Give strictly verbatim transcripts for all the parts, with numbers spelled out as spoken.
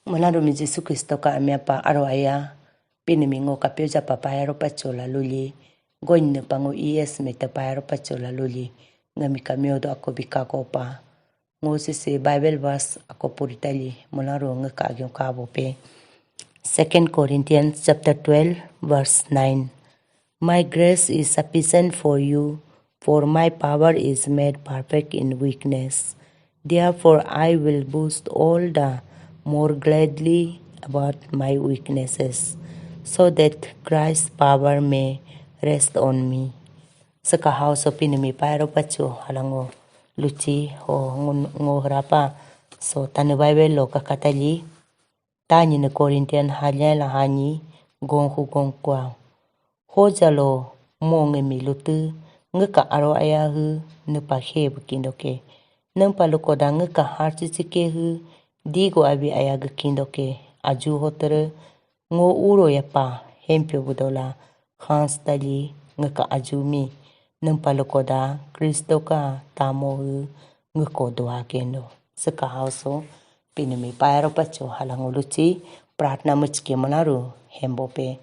Miilanru mi Jisu Kristo ka amyapa aro aya, Pinii mi ngo kapyo japa payaro pachola luli, goin ne pango E S me te payaro pachola luli, ngiimi ka myodo ako bika kopa. Ngo sisi Bible verse ako puritali, miilanru ngiika agyo kabo pe. Second Corinthians chapter twelve, verse nine. My grace is sufficient for you, for my power is made perfect in weakness. Therefore, I will boast all the more gladly about my weaknesses, so that Christ's power may rest on me. Siika hao so Pinii mi payaro pacho halango luchi ho ngun-, ngo hrapa. So Tanii Bible lo kakatali. Tanii ne Corinthian halya la hani gon hu gon kwa. Hojalo mo ngiimi lutii, ngiika aro aya hii, niipa hebu kindoke. Niimpa lukoda ngiika harchichike hii, digo abi aya ga kindoke. Aju hotere, ngo uro yapa, hempyo budola, khans tali, ngiika aju mi. Niimpa lukoda, Kristo ka tamo hii, ngiiko dua kendo. Siika hao so, Pinii mi payaro pacho halango luchi, pratna muchke miilanru hembo pe.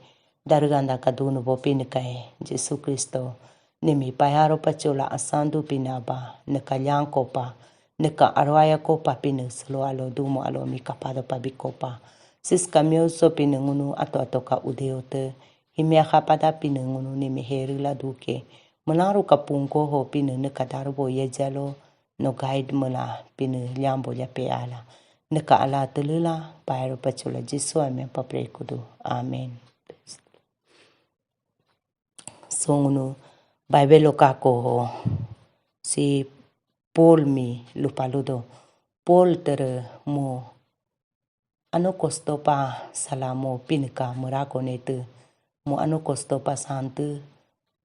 Darganda ka dunu bo Pinii kae, Jisu Kristo. Niimi payaro pacho la asandu Pinii Aba, niika lyan kopa, niika aro aya kopa Pinii silo alo dumo alo mi kapado pa bikopa. Siika myoso Pinii ngunu ato ato ka udeote, himya kapada Pinii ngunu niimi heri la duke. Miilanru ka punko ho Pinii niika darubo yejalo, no guide miila Pinii lyambo lyape ala. Niika ala tiilila, payaro pacho la Jisu amyapa pray kudu. Amen. So ngunu Bible lo kako ho, si Paul mi lupa ludo. Paul tiire mo ano kosto pa sala mo Pinii ka miira konetii. Mo ano kosto pa santii.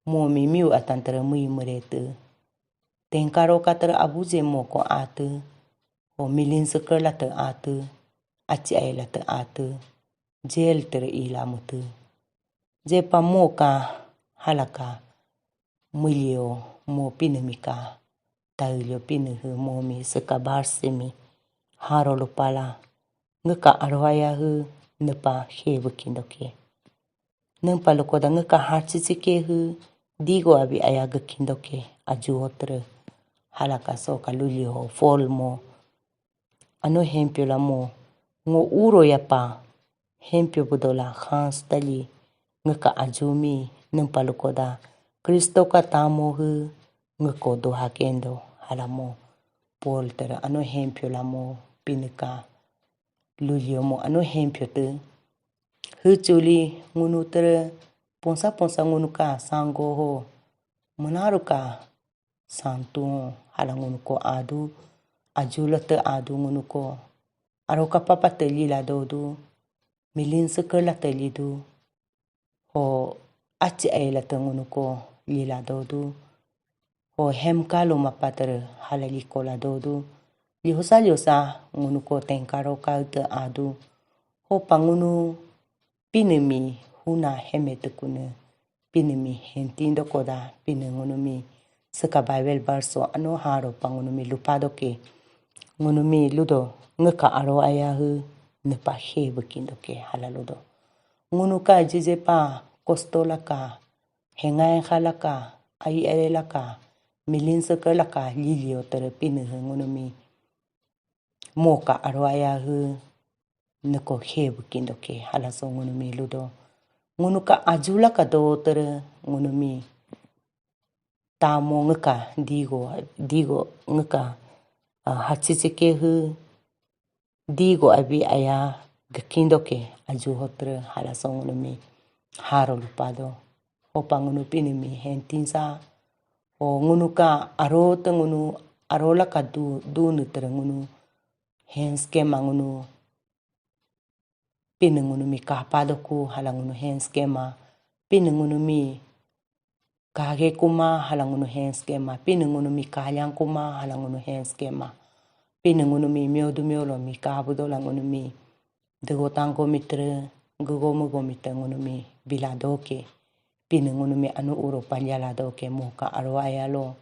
Mo mi miyu atan tiire mui miiretii. Tengkaro ka tiire abuje mo ko atii. Ho milin seker latii atii. Achi ai latii atii. Jail tiire ila mutii. Je pa mo ka halaka. Mulyo mo Pinii mi ka. Taulyo Pinii hii mo mi siika barsi mi. Haro lupala. Ngiika aro aya hii niipa hebu kindoke. Niimpa lukoda ngiika harchichike hii digo abi aya ga kindoke. Aju hotere. Halaka so ka lulyo ho Paul mo. Ano hempyo la mo, ngo uro yapa, hempyo budola khans tali, ngiika aju mi, niimpa lukoda, Kristo ka tamo hii, ngiiko dua kendo, hala mo, Paul tiire ano hempyo la mo, Pinii ka, lulyo mo, ano hempyo tii, hii chuli, ngunu tiire, ponsa ponsa ngunu ka, sango ho, miilanru ka, santu, hala ngunu ko adu, aju latii adu ngunu ko, aro ka papa tiire lila dodu, milin seker latii lidu, ho achi ai latii ngunu ko lila dodu, ho hemka lo mapa tiire hala liko la dodu, lyosa lyosa ngunu ko tengkaro ka tiire adu, ho pa ngunu Pinii mi huna heme tiikunii, Pinii mi henti dokoda, Pinii ngunu mi siika Bible verse so ano haro pa ngunu mi lupa doke. Ngunu mi ludo, ngiika aro aya hii, niipa hebu kindoke, hala ludo. Ngunu ka jije pa, kosto laka, hengai kha laka, ai ere laka, milin seker laka, lilyo tiire Pinii hii ngunu mi. Mo ka aro aya hii, niiko hebu kindoke, hala so ngunu mi ludo. Ngunu ka aju laka do tiire ngunu mi. Tamo ngiika digo, digo ngiika, ah, hachichike hii, digo abi aya ga kindoke, aju hotere hala so ngunu mi. Haro lupado. Hopa ngunu Pinii mi hentinsa. Ho ngunu ka aro tiire ngunu, aro laka du, dunii tiire ngunu. Henskema ngunu. Pinii ngunu mi kapadoku hala ngunu henskema. Pinii ngunu mi kage kuma hala ngunu henskema. Pinii ngunu mi kalyang kuma hala ngunu henskema. Pinii ngunu mi myodu myolo mi kabudo la ngunu mi. Dego tango mi tiire, gugo mugo mi tiire ngunu mi bila doke. Pinii ngunu mi ano uro palyala doke mo ka aro ayalo.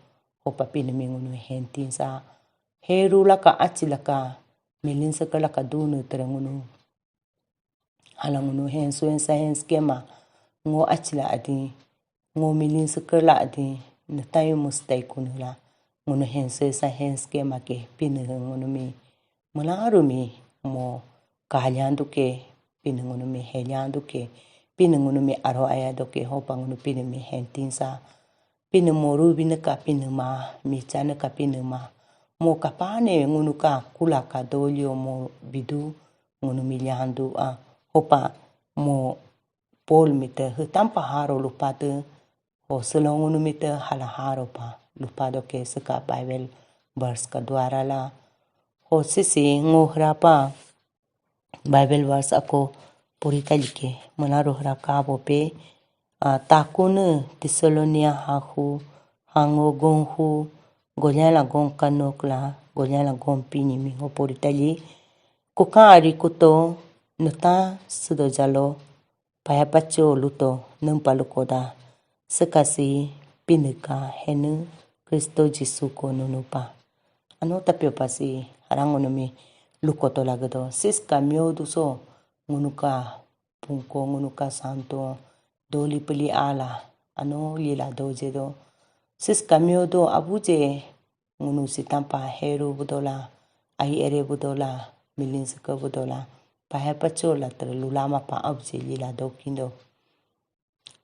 Hopa Pinii mi ngunu hentinsa. Heru laka achi laka, milin seker laka dunii tiire ngunu. Ala ngunu hensu hensa henskema ngo achila adi, ngo milin sekerla adi, netayu mustai kunula. Ngunu hensu hensa henskema ke Pinii ngunu mi melarumi mo kalyandu ke, Pinii ngunu mi helyandu ke, Pinii ngunu mi aro ayado ke, hopa ngunu Pinii mi hentinsa. Pinii mo rubi neka Pinii ma, micha neka Pinii ma. Mo kapane ngunu ka kula ka dolio mo bidu ngunu mi lyandu a, hopa mo Paul mi te hetampa haro lupate, ho selo ngunu mi te hala haro pa lupado ke seka Bible verse ka duara la. Ho sisi ngo hrapa Bible verse ako purita like, melarumi hraka bo pe, a, takune Thessalonia hahu, hango gonhu, golyala gon kanokla, golyala gon Pinii mi ngo purita li, kuka ari kuto, neta sedo jalo, paya pacho luto, nempa lukoda, sekasi Pinii ka hene Kristo Jisu ko nunupa. Ano tapio pasi, harang ngunu mi lukoto lagedo, siska miodu so, ngunu ka pungko, ngunu ka santo, doli peli ala, ano lila doje do. Siska miodo abuje, ngunu sitampa heru budola, ai ere budola, milin seke budola, pahe pacho la ter lulama pa abuje lila dokindo.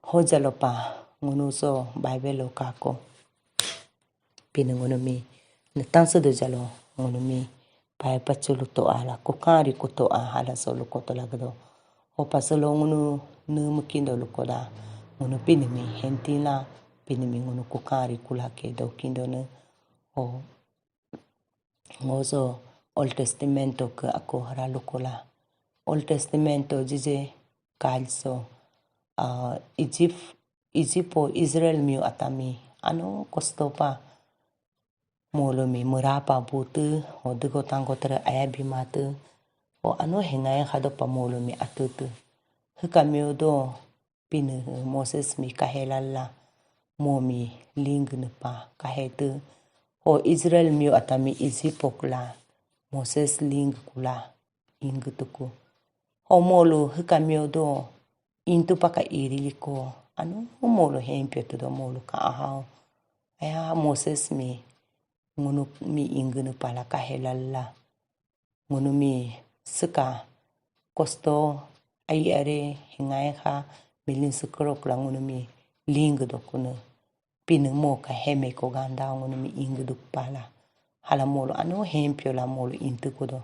Ho jalo pa, ngunu so Bible lo kako. Pinii ngunu mi, netan sedo jalo, ngunu mi, pahe pacho luto ala, kukari kuto a, hala so lukoto lagedo. Hopa selo ngunu ne mukindo lukoda, ngunu Pinii mi hentin la, Pinii mi ngunu kukari kula ke dokindo ne. Ho, ngo so Old Testamento ke ako hara lukola. Old Testamento jije kalso, a, Egypt, Egypt po Israel miu atami, ano kosto pa, molu mi merapa bute, ho dego tango tere aya bimate, ho ano hengai hado pa molu mi atute. Heka miodo, Pinii Moses mi kahelala, mo mi ling nepa kahete. Ho Israel miu atami Egypt pokla, Moses ling kula, ing tuku. Ho molu heka miodo, intu paka iri liko, ano molu hempio tudo molu ka ahao. Aya Moses mi, ngunu mi ing nepa la kahelala. Ngunu mi seka kosto ai are hengai ha milin sekerok la ngunu mi ling dokune. Pinii mo ka heme ko ganda ngunu mi ing duk pala. Hala molu ano hempio la molu intu kudo.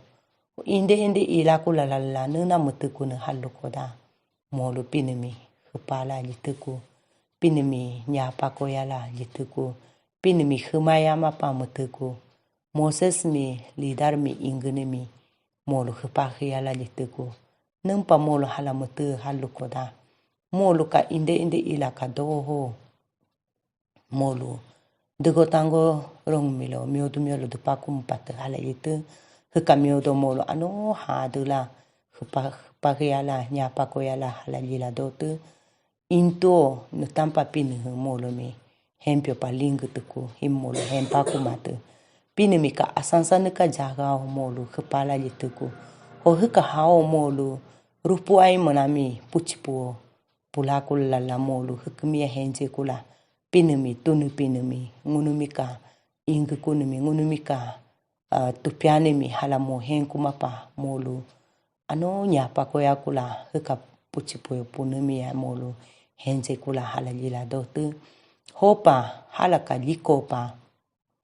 Inde inde ila kula lala nena metu kune halu koda. Molu Pinii mi hepala liteku. Pinii mi nyapa koyala liteku. Pinii mi hemayama pa meteku. Moses mi leader mi ingene mi molu hepa heyala liteku. Nempa molu hala mete halu koda. Molu ka inde inde ila ka doho. Molu dego tango rong milo miodu miolo depaku mupate hala lite. Heka miodo molu ano hadela hepa, hepa heyala nyapa koyala hala lila dote. Into netampa Pinii molu mi hempio pa ling tuku, him molu hempa kumate. Pinii mi ka asansa neka jaga ho molu hepala liteku. Ho heka hao molu rupu ai menami puchipuo pulaku lala molu hekemia henje kula. Pinii mi tunu Pinii mi ngunu mi ka ing kunii mi ngunu mi ka, a, tupiani mi hala mo hen kumapa molu. Ano nyapa koya kula heka puchipuo punii mi ya molu henje kula hala lila dote. Hopa hala ka liko pa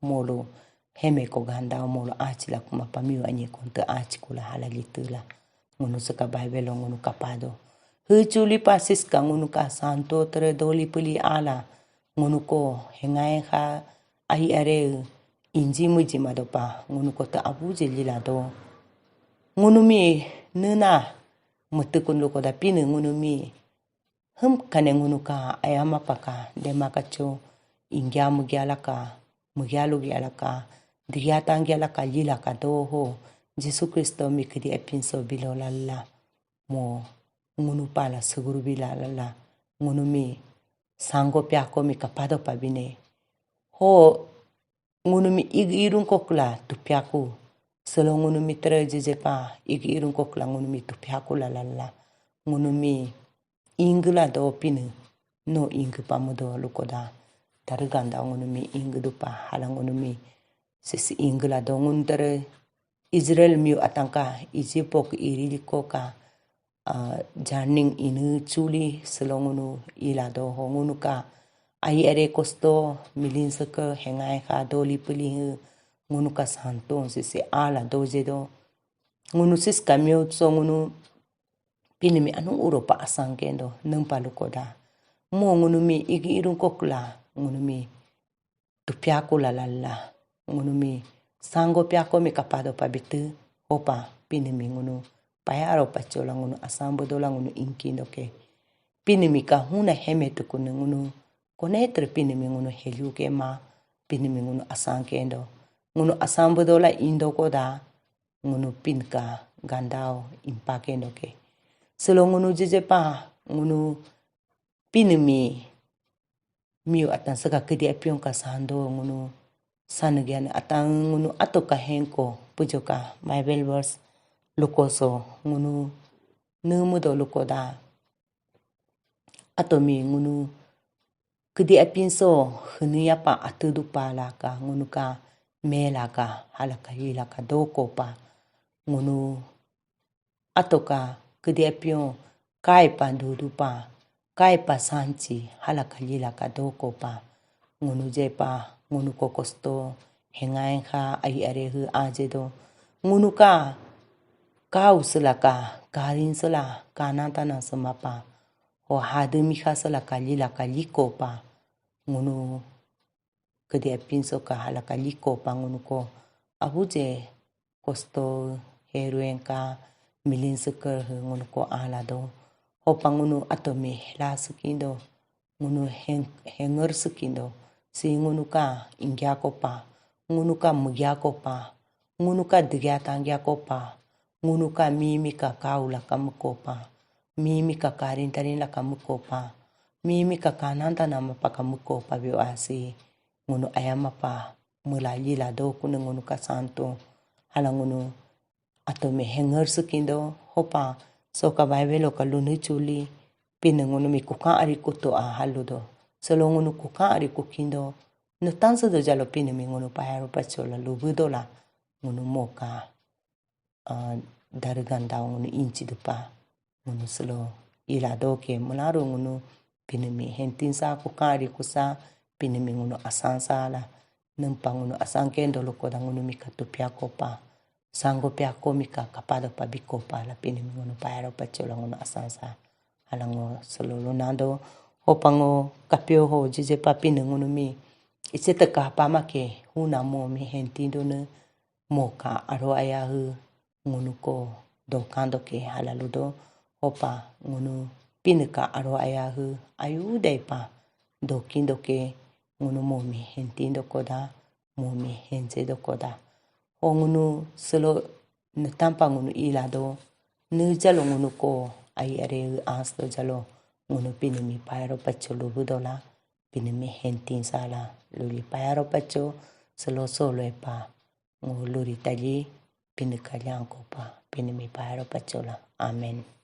molu heme ko ganda molu achi la kumapa miu anye konte achi kula hala litela. Ngunu seka Bible ngunu kapado. Hechuli pa siska ngunu ka santo tere doli peli ala. Ngunu ko hengai ha ai are inji muji madopa ngunu ko ta abuje lila do. Ngunu mi nena metekun lukoda Pinii ngunu mi hem kane ngunu ka ayama paka dema kacho ingya mugya laka, mugya lugya laka, digya tangya laka lila ka doho. Jisu Kristo mi kedi epinso bilo lala. Mo ngunu pala seguru bila lala. Ngunu mi sango piako mi kapado pabine. Ho ngunu mi ig irung kokla tupiaku. Selo ngunu mi tere jejepa ig irung kokla ngunu mi tupiaku lalala. ngunumi ingla do Pinii no ing pamudo lukoda. Darii ganda ngunumi ing dupa hala ngunumi sisi ingla do ngunu Darii Israel miyu atangka Egypt ok iri liko ka, uh, jarning ini chuli silo ngunu ila do ho ngunu ka ai are kosto milin seke hengai ka doli peli ngunu ka santo sisi ala doje do. Ngunu sis kamyo so ngunu Pinii mi anu uro pa asang kendo nempa lukoda. Mo ngunumi igi irung kokla ngunumi tupiako la lalla ngunumi sango piako mi kapado pa bitu hopa Pinii mi ngunu payaro pachola ngunu asambo dola ngunu inkindo ke. Pinii mi ka huna heme tukunu ngunu konetre Pinii mi ngunu helu ke ma Pinii mi ngunu asang kendo. Ngunu asambo dola indo koda ngunu Pinii ka gandao impake noke. Silo ngunu jeje pa ngunu Pinii mi miyu atan saka kedi apion ka sando ngunu sanugian atan ngunu ato ka henko pujo ka Bible verse lukoso ngunu numudo lukoda. Ato mi ngunu kedi apinso hunu yapa atudu pa laka ngunu ka me laka halaka yi laka doko pa ngunu ato ka kedi apion kai pa dudu pa kai pa sanchi halaka yi laka doko pa ngunu je pa ngunu kokosto hengai ha ai are hu aje do ngunu ka kau selaka karin sela kanata na semapa ho hadu miha selaka lilaka liko pa ngunu kedi apinso ka halaka liko pa ngunu ko abuje kosto heruen ka milin seker he ngunu ko ala do hopa ngunu ato mi hela sekindo ngunu henger sekindo si ngunu ka ingya ko pa ngunu ka megya ko pa ngunu ka degya tangya ko pa ngunu ka mimi ka kaula ka muko pa mimi ka karin tarin la ka muko pa mimi ka kananta nama pa ka muko pa bio asi ngunu ayama pa mula lila do kunu ngunu ka santo hala ngunu ato mi henger sekindo hopa soka Bible ka lunu chuli Pinii ngunu mi kuka ari kuto a haludo selo ngunu kuka ari kukindo nutansa do jalo Pinii mi ngunu payaro pachola lubudola ngunu moka uh, darii ganda ngunu inchi dupa ngunu selo ila doke mularu ngunu Pinii mi hentinsa kuka ari kusa Pinii mi ngunu asansa la nempa ngunu asang kendo lukoda ngunu mi ka tupia kopa sango pia ko mi ka kapado pa biko pa la Pinii mi ngunu payaro pachola ngunu asansa hala ngo selo lunando hopa ngo kapio ho jeje pa Pinii ngunu mi ise teka pa make huna mo mi hentindo ne moka aro ayahu ngunu ko dokando ke halaludo hopa ngunu Pinii ka aro ayahu ayu dai pa dokindo ke ngunu momi hentindo koda momi hense do koda ho ngunu selo netampa ngunu ilado nejalo ngunu ko ai are as do jalo ngunu Pinii mi payaro pacho lubudola Pinii mi hentin sala luli payaro pacho selo solo epa ngo luri tali Pinii ka lyang kopa Pinii mi payaro pachola. Amen.